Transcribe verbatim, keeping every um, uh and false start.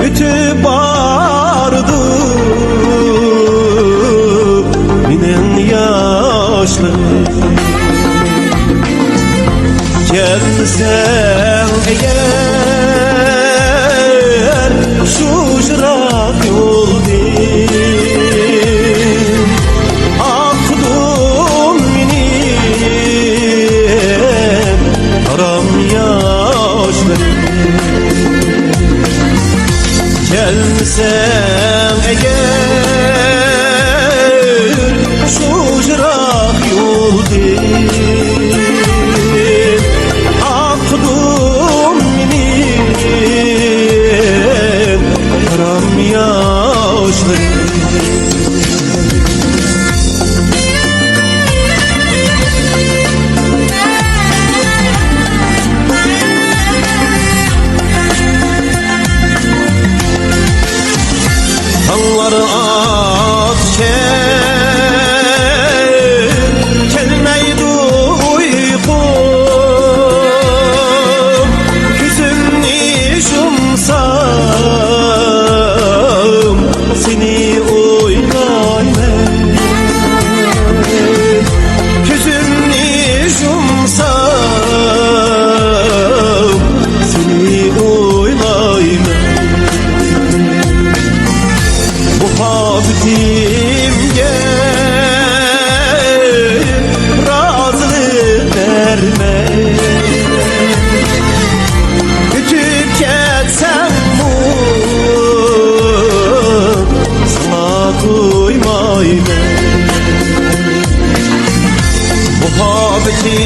ئۆتۈپ باردى مېنىڭ ياشلىرىم. كەلسەڭ ئەگەر شۇ يىراق يولدىن، ئاقىدۇ مېنىڭ ھارام ياشلىرىم. كەلسەڭ ئەگەر شۇ يىراق يولدىن، ئاقىدۇ مېنىڭ ھارام ياشلىرىم. تاڭلار ئاتكەن، كەلمەيدۇ ئۇيقۇم. كۆزۈمنى يۇمسام، سېنى ئويلايمەن. كۆزۈمنى يۇمسام، سېنى ئويلايمەن. مۇھەببىتىمگە رازىلىق بەرمەي، ئۆتۈپ كەتسەڭمۇ ساڭا قويمايمەن. مۇھەببىتىمگە